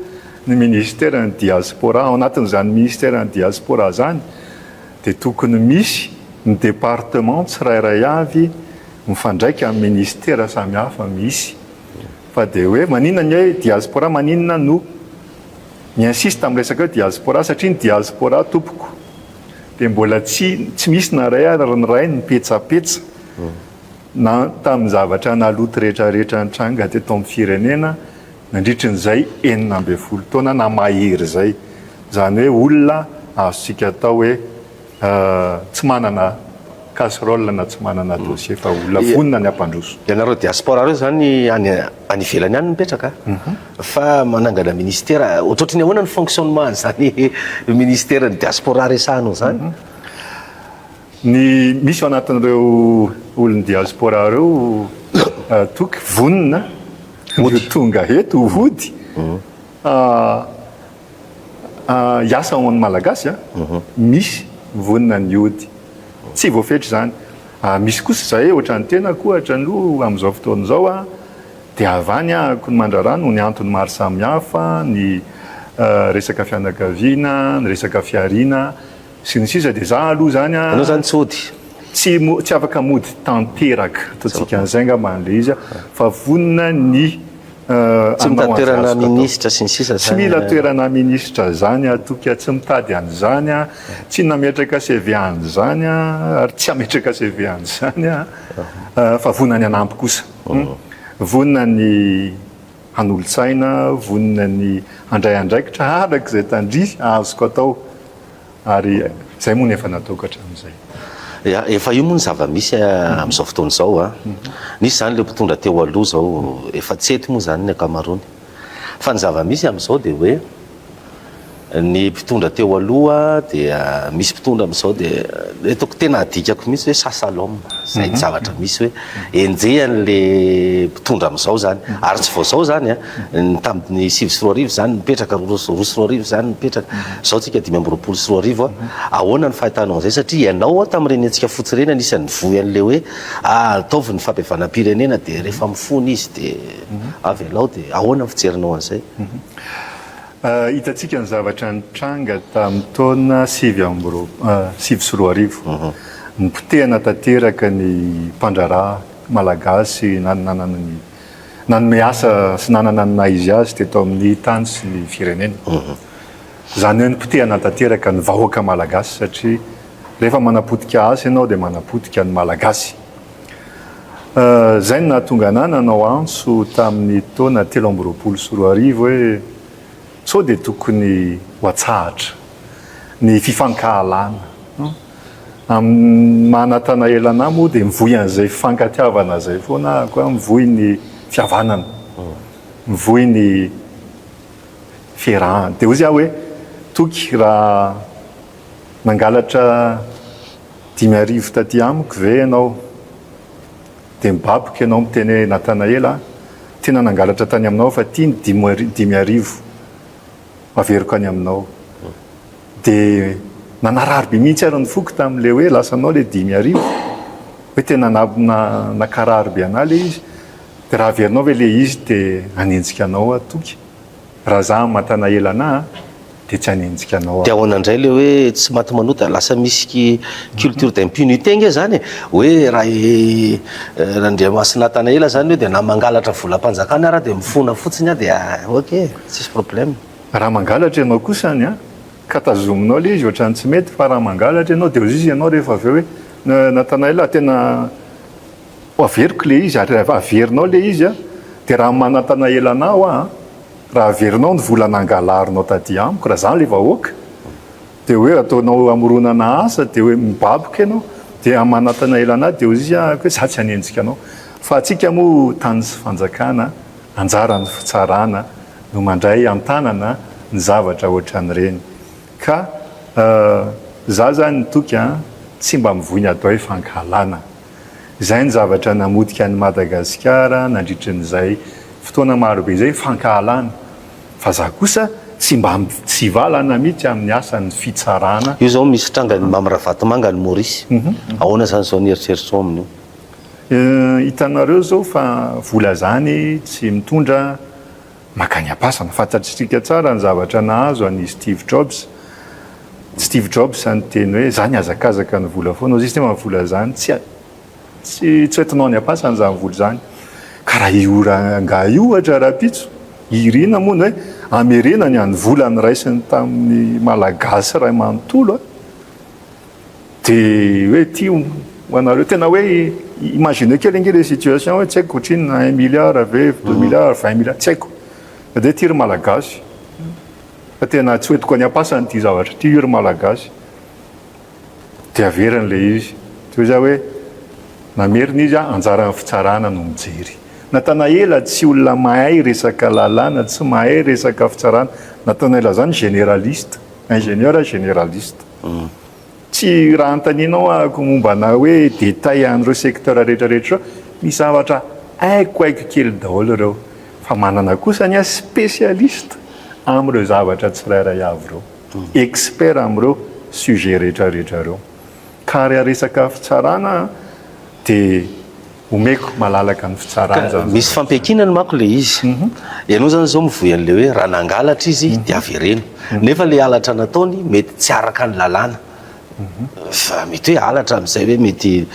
ny ministeran'ny diaspora. Ao anatin'izany ministeran'ny diaspora izany. dia tokony misy ny département tsirairay avy mifandraika amin'ny ministera samihafa misy. Fa dia hoe maninona ny hoe diaspora, maninona no mi-insiste amin'ny resaka hoe diaspora satria ny diaspora tompoko dia mbola tsy tsy misy na iray ary ny iray nipetsapetsa na tamin'ny zavatra naloto rehetrarehetra nitranga teto amin'ny firenena nandritrin'izay 16 taona na mahery izay. Izany hoe olona azontsika atao hoe tsy manana casserole na tsy manana dossier fa olona vonona ny hampandroso. Ianareo diaspora reo zany any any ivelany any mipetraka fa manangana ministera, ohatrohatry ny ahoana ny fonctionnement an'izany ministera ny diaspora resahanao zany? Ny misy ao anatin'ireo olon'ny diaspora ireo Toky vonona ny ho tonga eto hody. Hiasa ho an'ny Malagasy a, misy vonona ny hody. Tsy voafetra izany. Misy kosa izahay ohatran'ny tenako ohatra aloha amin'izao fotoana izao a, dia avy any ahako ny mandraharaha noho ny antony maro samihafa, ny resaka fianakaviana, ny resaka fihariana sy ny sisa dia za aloha izany a. Ianao izany tsy hody? Tsy tsy afaka mody tanteraka, ataontsika an'izay angamba an'ilay izy fa vonona ny Tsy mitady toerana minisitra sy ny sisa zany. Tsy mila toerana minisitra zany aho Toky a, tsy mitady an'izany aho, tsy nametraka CV an'izany aho ary tsy hametraka CV an'izany aho fa vonona ny hanampy kosa. Vonona ny hanolo-tsaina, vonona ny handray andraikitra araka izay tandrify azoko atao. Ary izay moa no efa nataoko hatramin'izay. Ya, efa io moa ny zava-misy amin'izao fotoana izao a. Nisy izany ireo mpitondra teo aloha izao, efa tsy eto moa izany ny ankamaroany. Fa ny zava-misy amin'izao dia hoe ny mpitondra teo aloha dia misy mpitondra amin'izao dia hitako tena adikako mihitsy hoe chasse à l'homme, izay ny zavatra misy hoe enjehan'ilay mpitondra amin'izao izany. Ary tsy vao izao izany a. Ny tamin'ny 2009 izany nipetraka, 2002 izany nipetraka, izao tsika 2025 a, ahoana ny fahitanao an'izay satria ianao tamin'ireny hetsika fotsy ireny anisan'ny nivoy an'ilay hoe ataovy ny fampihavanam-pirenena dia rehefa mifona izy dia avelao dia ahoana ny fijerinao an'izay? Hitantsika ny zavatra nitranga tamin'ny taona 2009, nipotehana tanteraka ny mpandraharaha malagasy nanana ny Nanome asa sy nanana ny naha izy azy teto amin'ny tany sy ny firenena. Izany hoe nipotehana tanteraka ny vahoaka malagasy satria rehefa manapotika asa ianao dia manapotika ny malagasy. Izay no nahatonga anah nanao antso tamin'ny taona 2023 hoe sao dia tokony ho atsahatra ny fifankahalana. Amin'ny maha Natanaela anah moa dia mivoy an'izay fifankatiavana izay foana aho koa, mivoy ny fihavanana, mivoy ny fiarahana. Dia hozy aho hoe Toky raha nangalatra 5000 taty amiko ve ianao dia mibaboka ianao miteny hoe Natanaela a, tena nangalatra tany aminao aho fa ity ny 5000. averiko any aminao. Dia nanarary be mihitsy ary ny foko tamin'ilay hoe lasanao ilay 5000, hoe tena nakarary be an'ahy ilay izy, dia raha averinao ve ilay izy dia hanenjika anao aho Toky, raha za Matanaela anah dia tsy hanenjika anao aho. Dia ahoana indray ilay hoe tsy maty manota, lasa misy culture d'impunité ange izany e, hoe raha i Randriamasy Natanaela izany hoe dia na mangalatra volam-panjakana ara dia mifona fotsiny aho dia ok. Tsisy problème. Raha mangalatra ianao kosa any an, ka tazominao ilay izy ohatran'ny tsy mety fa raha mangalatra ianao dia hozizy ianao rehefa avy eo hoe Nathanael a, tena ho averiko ilay izy ary rehefa averinao ilay izy an, dia raha maha-Nathanael anao aho an, raha averinao ny vola nangalarinao taty amiko, raha izaho ilay vahoaka, dia hoe ataonao hamoronana asa, dia hoe mibaboka ianao, dia maha-Nathanael anah dia hozizy aho hoe izaho tsy hanenjika anao. Fa antsika moa tany sy fanjakana, Anjaran'ny fitsarana no mandray an-tanana ny zavatra ohatran'ireny. Ka za zany Toky a, tsy mba mivoy ny atao hoe fankahalana. Izay ny zavatra namotika an'i Madagasikara nandritrin'izay fotoana marobe izay, fankahalana. Fa za kosa tsy mba mitsivalana mihitsy amin'ny asan'ny fitsarana. Io zao misy trangan'i Mamy Ravatomanga any Maurice. Ahoana zany zao ny eritreritrao amin'io? Hitanareo zao fa vola zany tsy mitondra makany ampasana. Fantatritsika tsara ny zavatra nahazo an'i Steve Jobs. Steve Jobs niteny hoe za nihazakazaka ny vola foana, hozy izy nefa ny vola zany tsy tsy tsy hoentinao any am-pasana izany vola izany. Ka raha io rangahy io ohatra rahampitso, irina moa ny hoe hamerenany any vola noraisiny tamin'ny Malagasy iray manontolo a, dia hoe ity ho anareo, tena hoe imaginez kely ange ilay situation hoe tsy haiko ohatrinona, un milliard ve, deux milliards, 20 milliards, tsy haiko. Fa dia ity ry Malagasy, fa tena tsy hoentiko any am-pasana ity zavatra ity ry Malagasy. Dia averiny ilay izy. Dia hoy izaho hoe, namerina izy an, anjaran'ny fitsarana no mijery. Natanaela tsy olona mahay resaka lalàna, tsy mahay resaka fitsarana. Natanaela izany généraliste, ingénieur généraliste. Tsy raha anontanianao ahako mombana hoe détail an'ireo secteur rehetra rehetra ireo, misy zavatra haiko haiko kely daholo ireo. Fa manana kosa ny ahy spécialiste amin'ireo zavatra tsirairay avy ireo. Expert amin'ireo sujet rehetra rehetra ireo. Ka raha resaka fitsarana dia omeko malalaka ny fitsarana izany. Ka misy fampiankinany manko ilay izy. Ianao izany izao mivoy an'ilay hoe raha nangalatra izy dia avereno. Nefa ilay halatra nataony mety tsy araka ny lalàna. Fa mety hoe halatra amin'izay hoe mety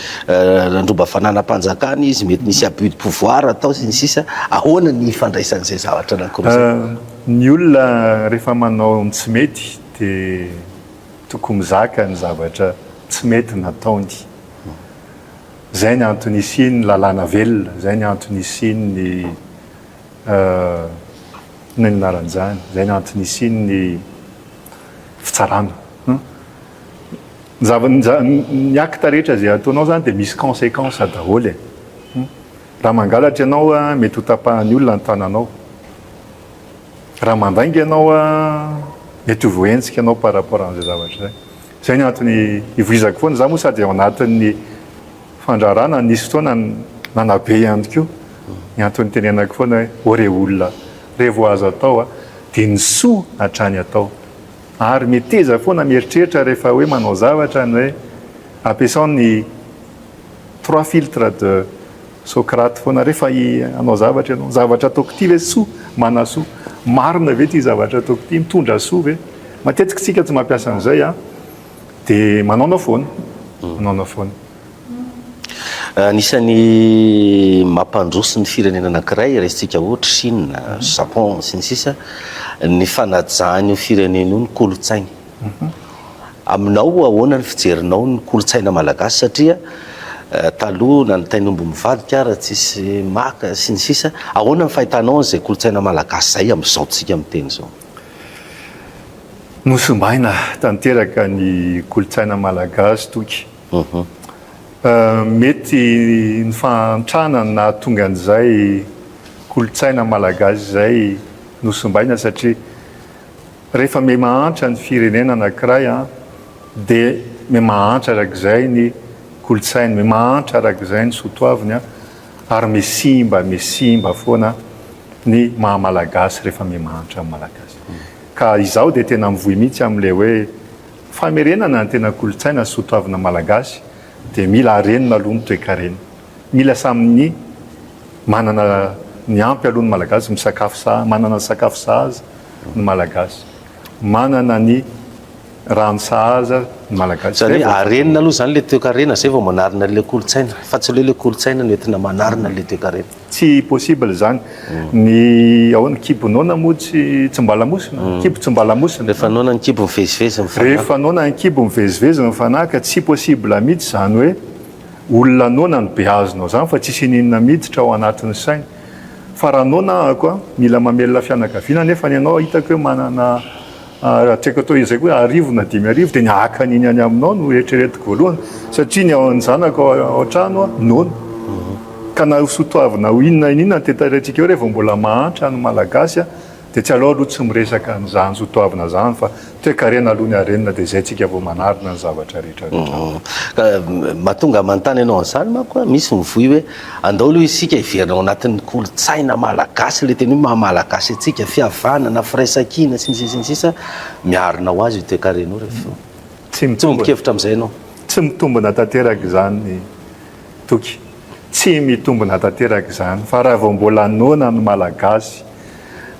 nandroba fananam-panjakana izy, mety nisy abus de pouvoir tao sy ny sisa. Ahoana ny ifandraisan'izay zavatra anankiroa izay? Ny olona rehefa manao ny tsy mety dia tokony mizaka ny zavatra tsy mety nataony. Izay ny antony isian'ny lalàna velona, izay ny antony isian'ny inona ny anaran'izany, izay ny antony isian'ny fitsarana. Ny zava- ny acte rehetra izay ataonao izany dia misy conséquence daholo e. Raha mangalatra ianao mety ho tapahan'ny olona ny tananao. Raha mandainga ianao mety ho voahenjika ianao par rapport an'izay zavatra izay. Izay ny antony ivoizako foana. Izaho moa sady ao anatin'ny fandraharahana nisy fotoana nanabe ihany koa. Ny antony itenenako foana hoe ô re olona, re vao azo atao dia ny soa hatrany atao. Ary meteza foana mieritreritra rehefa hoe manao zavatra ny hoe ampiasao ny trois filtres de Socrate foana rehefa hanao zavatra ianao. Zavatra ataoko ity ve soa? Manasoa? Marina ve ity zavatra ataoko ity? Mitondra soa ve? Matetika isika tsy mampiasa an'izay an, dia manaonao foana, manaonao foana. Anisan'ny mampandroso ny firenena anankiray, raisintsika ohatra Chine, Japon sy ny sisa, ny fanajan'io firenena io ny kolontsainy. Aminao ahoana ny fijerinao ny kolontsaina malagasy satria taloha na ny tain'omby mivadika ara tsisy maka sy ny sisa, ahoana ny fahitanao an'izay kolontsaina malagasy izay amin'izao tsika miteny izao? Nosimbaina tanteraka ny kolontsaina malagasy Toky. Mety ny fahantrana no nahatonga an'izay kolontsaina malagasy izay nosimbaina satria rehefa miha mahantra ny firenena anankiray dia miha mahantra arak'izay ny kolontsainy, miha mahantra arak'izay ny soatoaviny ary miha simba miha simba foana ny maha malagasy rehefa miha mahantra ny malagasy. Ka izaho dia tena mivoy mihitsy amin'ilay hoe Famerenana ny tena kolontsaina sy soatoavina malagasy dia mila arenina aloha ny toekarena. Mila samy ny manana ny ampy aloha ny malagasy, misakafo sahaza, manana ny sakafo sahaza ny malagasy, manana ny rano sahaza ny malagasy. Izany hoe arenina aloha izany ilay toekarena izay vao manarina an'ilay kolontsaina fa tsy hoe ilay kolontsaina no entina manarina an'ilay toekarena. Tsy possible izany. Ny ahoana, kibo noana moa tsy tsy mba lamosina? Kibo tsy mba lamosina. Rehefa noana ny kibo mivezivezy ny fanahy. Rehefa noana ny kibo mivezivezy ny fanahy ka tsy possible mihitsy izany hoe olona noana no beazinao izany fa tsisy ininona miditra ao anatin'ny sainy. Fa raha noana ahako a, mila mamelona fianakaviana nefa ny anao hitako hoe manana Raha tsy haiko atao izay koa arivo na 5000 dia ny haka an'iny any aminao no eritreretiko voalohany satria ny ao ny zanako ao an-trano noana. Ka na ho soatoavina ho inona inona ny tantaraintsika eo rehefa mbola mahantra ny Malagasy dia tsy aleo aloha tsy miresaka an'izany soatoavina izany fa toekarena aloha ny harenina dia izay tsika vao manarina ny zavatra rehetra rehetra. Ka mahatonga manontany anao an'izany manko misy mivoy hoe Andao aloha isika hiverina ao anatin'ny kolontsaina malagasy, ilay tena hoe maha malagasy antsika, fihavanana, firaisankina, sy ny sisa sy ny sisa, miarina ho azy io toekarena io rehefa eo. Tsy Tsy mitombina. miombon-kevitra amin'izay ianao? Tsy mitombina tanteraka izany Toky. Tsy mitombina tanteraka izany. Fa raha vao mbola noana ny Malagasy,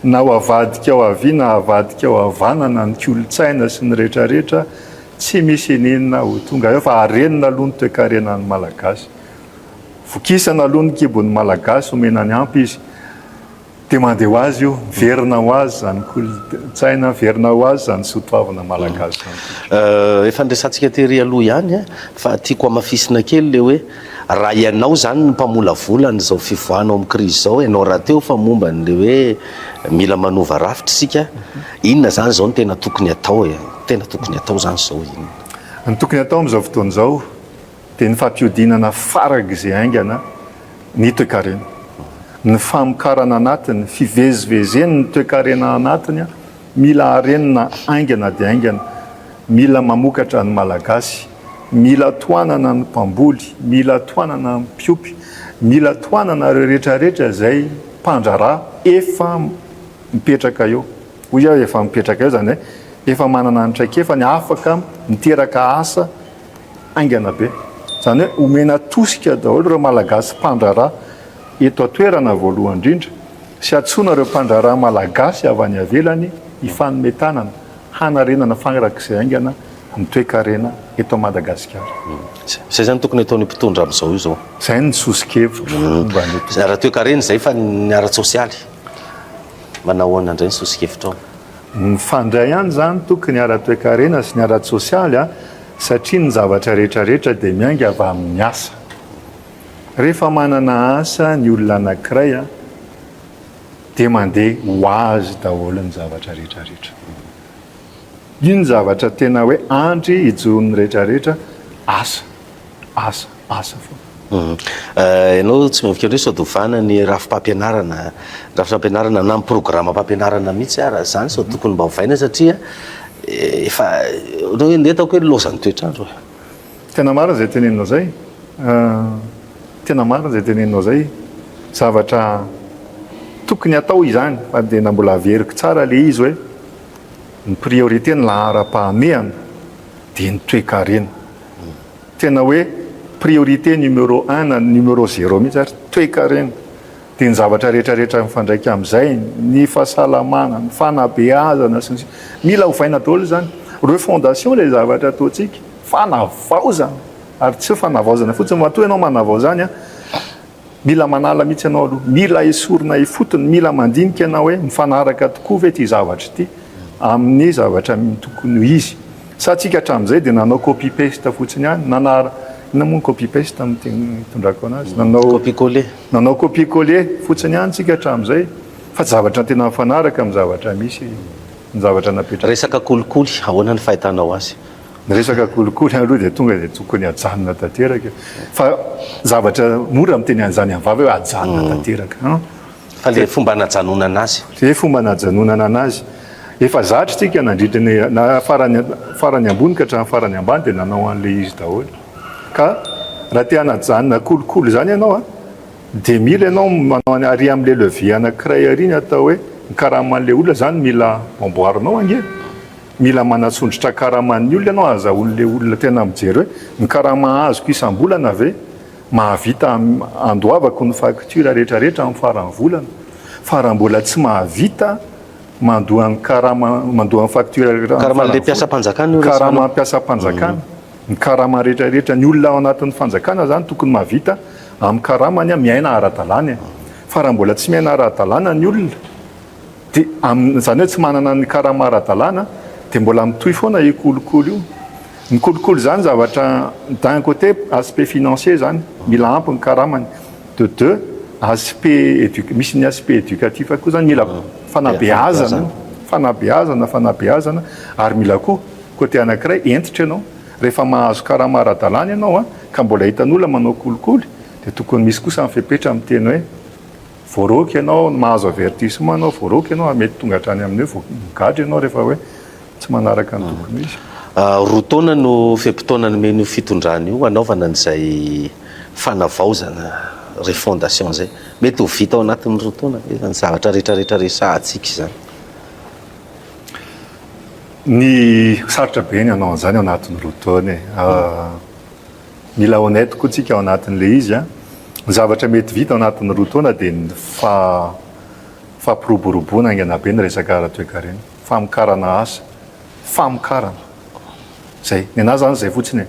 na ho avadika ao havia na avadika ao havanana ny kolontsaina sy ny rehetrarehetra, Tsy misy ininona ho tonga eo fa harenina aloha ny toekarenan'ny Malagasy. Vokisana aloha ny kibon'ny Malagasy, omena ny ampy izy. Dia mandeha ho azy io, miverina ho azy izany kolontsaina, miverina ho azy izany soatoavina malagasy izany. Efa niresahantsika tery aloha ihany fa tiako hamafisina kely ilay hoe raha ianao izany no mpamolavola an'izao fivoahana ao amin'ny krizy izao, ianao rahateo fa momba an'ilay hoe mila manova rafitra isika, inona izany izao no tena tokony hatao e? Tena tokony hatao izany izao inona? Ny tokony hatao amin'izao fotoana izao dia ny fampihodinana farak'izay haingana ny toekarena. Ny famokarana anatiny, fivezivezen'ny toekarena anatiny, mila harenina haingana dia haingana, mila mamokatra ny Malagasy, mila tohanana ny mpamboly, mila tohanana ny mpiompy, mila tohanana ireo rehetrarehetra izay mpandraharaha efa mipetraka eo. Hoy aho efa mipetraka eo izany hoe efa manana ny traikefany afaka miteraka asa haingana be. Izany hoe omena tosika daholo ireo Malagasy mpandraharaha eto an-toerana voalohany indrindra sy antsoina ireo mpandraharaha Malagasy avy any ivelany hifanome tanana hanarenana farak'izay haingana ny toekarena eto Madagasikara. Izay izany tokony ataon'ny mpitondra amin'izao izao. Izay ny soso-kevitro momba ny eto. Ara-toekarena izay fa ny ara-tsosialy manao ahoana indray ny soso-kevitrao? Mifandray ihany izany tokony ara-toekarena sy ny ara-tsosialy a, satria ny zavatra rehetra rehetra dia miainga avy amin'ny asa. Rehefa manana asa ny olona anankiray a, dia mandeha ho azy daholo ny zavatra rehetra rehetra. Io ny zavatra tena hoe andry ijoroan'ny rehetra rehetra, asa, asa, asa foana. Ianao tsy mihevitra hoe sao dia ovana ny rafi-pampianarana, rafi-pampianarana na ny programam-pampianarana mihitsy ara izany sao tokony mba ovaina satria efa ohatra hoe ndeha ataoko hoe lozan'ny toetr'andro e. Tena marina izay teneninao izay. Tena marina izay teneninao izay. Zavatra tokony atao izany fa dia na mbola averiko tsara ilay izy hoe ny priorité ny laharam-pahamehana dia ny toekarena. Tena hoe priorité numéro un na numéro zéro mihitsy ary toekarena. Dia ny zavatra rehetra rehetra mifandraika amin'izay, ny fahasalamana, ny fanabeazana sy ny sisa. Mila ovaina daholo izany. Refondation ilay zavatra ataontsika. Fanavaozana. Ary tsy hoe fanavaozana fotsiny, matoa ianao manavao izany an, mila manala mihitsy ianao aloha. Mila esorina ifotony, mila mandinika ianao hoe mifanaraka tokoa ve ity zavatra ity amin'ny zavatra tokony ho izy. Sa tsika hatramin'izay dia nanao copy paste fotsiny ihany, nanara, inona moa ny copy paste amin'ny teny itondrako anazy? Nanao Copie coller. Nanao copie coller fotsiny ihany tsika hatramin'izay fa tsy zavatra tena mifanaraka amin'ny zavatra misy ny zavatra napetraka. Resaka kolikoly, ahoana ny fahitanao azy? Ny resaka kolikoly aloha dia tonga dia tokony hajanona tanteraka fa zavatra mora miteny an'izany amin'ny vava hoe hajanona tanteraka an. Fa le fomba anajanonana azy. Le fomba anajanonana anazy. Efa zatra tsika nandritra ny na farany farany ambony ka hatramin'ny farany ambany dia nanao an'le izy daholo. Ka raha te hanajanona kolikoly izany ianao an, dia mila ianao manao any ary amin'le levier anankiray ary ny atao hoe ny karaman'le olona izany mila amboarinao ange. Mila manatsondrotra karaman'ny olona ianao ahazahoan'le olona tena mijery hoe ny karama azoko isam-bolana ve Mahavita andoavako ny facture rehetra rehetra amin'ny faran'ny volana fa raha mbola tsy mahavita mandoa ny karama mandoa ny facture rehetra amin'ny Karaman'ilay mpiasam-panjakana io resahanao? Karama mpiasam-panjakana, ny karama rehetra rehetra, ny olona ao anatin'ny fanjakana zany tokony mahavita amin'ny karamany miaina ara-dalàna e. Fa raha mbola tsy miaina ara-dalàna ny olona Dia amin, izany hoe tsy manana ny karama ara-dalàna dia mbola mitohy foana io kolikoly io. Ny kolikoly izany zavatra d'un côté aspect financier izany, mila ampy ny karamany. De deux, aspect édu, misy ny aspect éducatif koa izany, mila fanabeazana io, fanabeazana, fanabeazana ary mila koa côté anankiray hentitra ianao. Rehefa mahazo karama ara-dalàna ianao an, ka mbola hitan'olona manao kolikoly dia tokony misy kosa ny fepetra miteny hoe Voaroaka ianao, mahazo avertissement ianao, voaroaka ianao ary mety tonga hatrany amin'ny hoe migadra ianao rehefa hoe tsy manaraka ny tokony ho izy. Roa taona no fe-potoana nomen'io fitondrana io hanaovana an'izay fanavaozana, refondation, izay. Mety ho vita ao anatin'ny roa taona ve izany zavatra rehetrarehetra resahantsika izany? Ny sarotra be ny hanao an'izany ao anatin'ny roa taona e. Mila honnête koa tsika ao anatin'ilay izy an. Ny zavatra mety vita ao anatin'ny roa taona dia ny fampiroboroboana haingana be ny resaka ara-toekarena. Famokarana asa. Famokarana. Zay. Ny anah zany zay fotsiny e.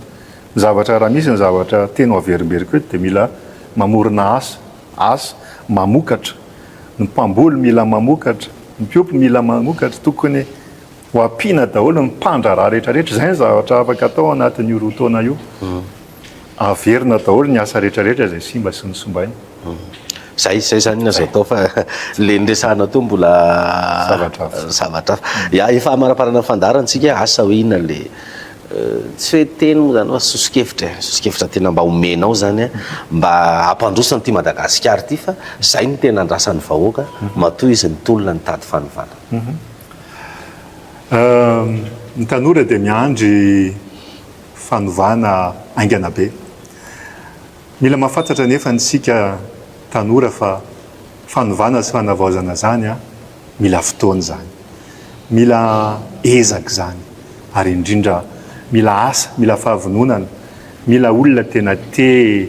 Ny zavatra raha misy ny zavatra teny ho averimberiko eto dia mila mamorona asa, asa, mamokatra. Ny mpamboly mila mamokatra, ny mpiompy mila mamokatra, tokony ho ampiana daholo ny mpandraharaha rehetra rehetra. Zay ny zavatra afaka atao anatin'io roa taona io. Averina daholo ny asa rehetra rehetra izay simba sy nosombaina. Zay, zay zany ny azo atao fa le niresahana teo mbola Zavatra hafa. zavatra hafa. Ya, efa hamaraparana ny fandaharana tsika, asa hoe inona le tsy hoe teny moa zany fa soso-kevitra e, soso-kevitra tena mba omenao zany mba hampandroso an'ity Madagasikara ity fa zay no tena andrasan'ny vahoaka matoa izy nitolona nitady fanovana. Ny tanora dia miandry fanovana haingana be. Mila mahafantatra anefa isika tanora fa fanovana sy fanavaozana izany mila fotoana izany. Mila ezaka izany ary indrindra mila asa, mila fahavononana, mila olona tena te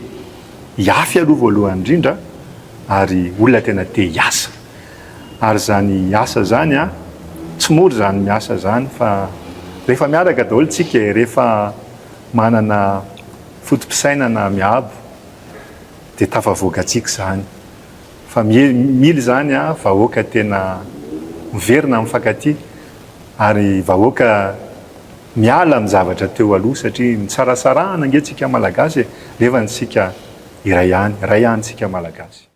hiafy aloha voalohany indrindra ary olona tena te hiasa. Ary izany asa izany tsy mora izany miasa izany fa rehefa miaraka daholo tsika e, rehefa manana foto-pisainana miabo dia tafavoaka antsika izany. Fa mila izany vahoaka tena miverina mifankatia ary vahoaka miala amin'ny zavatra teo aloha satria nisarasarahana ange tsika Malagasy e, nefa isika iray ihany, iray ihany tsika Malagasy.